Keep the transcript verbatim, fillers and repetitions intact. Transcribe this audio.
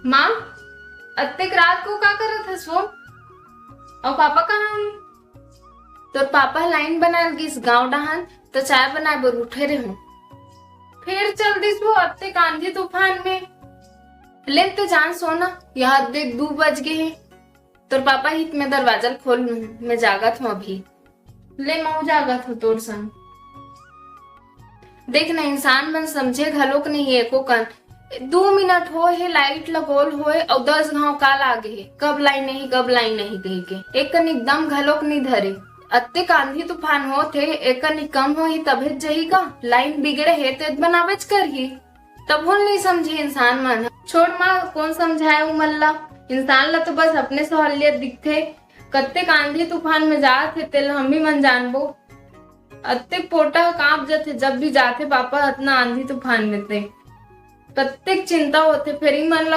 माँ, अतेक रात को का करत हस वो? अउ पापा कहाँ हे? तोर पापा लाइन बनाल गिस गांव डहान, तो चाय बनाए बर उठे रेहेंव। फेर चल दिस वो अतेक आंधी तूफान में। ले ते जान सोना, यहाँ देख दू बज गे हे। तोर पापा हित में दरवाजा ल खोल लूहूं, मैं जागत हूँ अभी। ले मऊ जागत हूँ तोर संग। देख ना, इंसान मन समझे घलोक नहीं एको कन। दू मिनट हो हे, लाइट लगोल होए अउ दस घाव काल आ गे हे, कब लाइन नहीं, कब लाइन नहीं कहिके। एक कन एकदम घलोक नहीं धरे। अतेक आंधी तूफान होत हे, एक कन कम होही तभे जही का? लाइन बिगड़े हे ते बनाबेच करही। तभो नहीं समझे इंसान मन। छोड़ माँ, कोन समझाए उमन ला? इंसान ला तो बस अपने सहूलियत दिखथे। कतेक आंधी तूफान में जात हे, तेला हम भी मन जानबो। अतेक पोटा ह कांप जथे, जब भी जाथे पापा अतना आंधी तूफान में ते। कतेक चिंता होथे, फेर इमन ला